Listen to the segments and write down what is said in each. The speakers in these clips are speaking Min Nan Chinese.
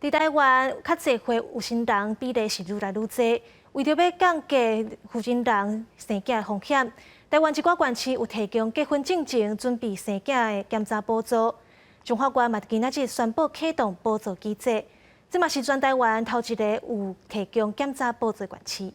佇臺灣較濟歲有心人比例是愈來愈濟，為著欲降低婦人生囝的風險，臺灣一寡縣市有提供結婚進前準備生囝的檢查補助。彰化縣嘛今仔日宣布啟動補助機制，這嘛是全臺灣頭一個有提供檢查補助的縣市。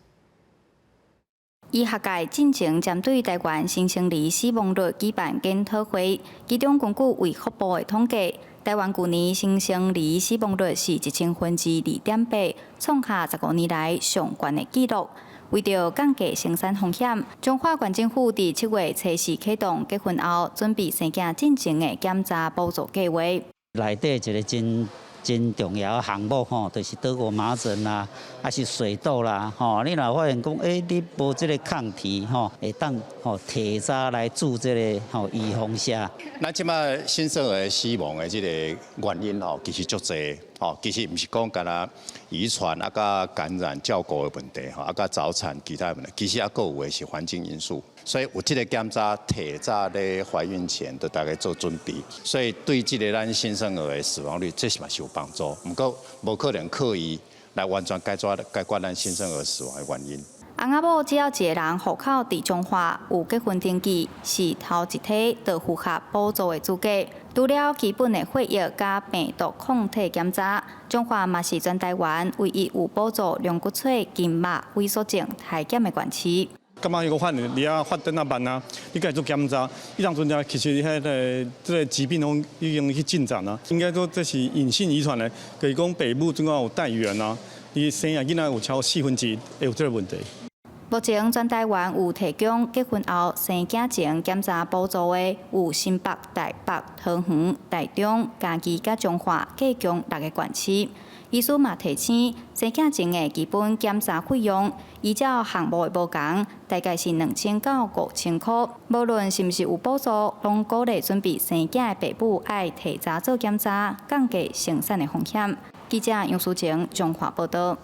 醫學界進前針對臺灣新生兒死亡率舉辦檢討會，其中根據衛福部的統計，臺灣舊年新生兒死亡率是2.8%，創下15年來上懸的紀錄。為著降低生產風險，彰化縣政府佇7月初四啟動結婚後準備生囝進前的檢查補助計畫。內底一个真真重要的項目吼，就是德國麻疹啦，抑是水痘啦，吼。你若發現講，欸，你無這个抗體吼，會當吼提早來做這个吼預防射。咱這擺新生兒死亡的這个原因吼，其實足濟吼，其實毋是講干焦遺傳啊，佮感染照顧的問題吼，啊，佮早產其他的問題，其實猶閣有的是環境因素。所以有這个檢查，提早咧懷孕前就大家做準備，所以對這个咱新生兒的死亡率，這是嘛是有幫助。毋過無可能靠伊來完全解決解決咱新生兒死亡的原因。翁仔某只要一个人戶口佇彰化有結婚登記，是頭一梯就符合補助的資格。除了基本的血液佮病毒抗體檢查，彰化嘛是全臺灣唯一有補助龍骨髓筋膜萎縮症篩檢的縣市。感覺伊個反應，你啊發展啊慢啊，你該做檢查，彼當陣啊，其實彼个這个疾病攏已經去進展啊。應該說這是隱性遺傳的，就是講爸母總歸有帶原啊，伊生的囡仔有超過1/4會有這个問題。目前全臺灣有提供結婚後生囝前檢查補助的，有新北、台北、桃園、台中、嘉義佮彰化，計共六个縣市。醫師嘛提醒，生囝前的基本檢查費用，依照項目的無仝，大概是2000到5000箍。無論是毋是有補助，攏鼓勵準備生囝的爸母愛提早做檢查，降低生產的風險。記者楊淑晴彰化報道。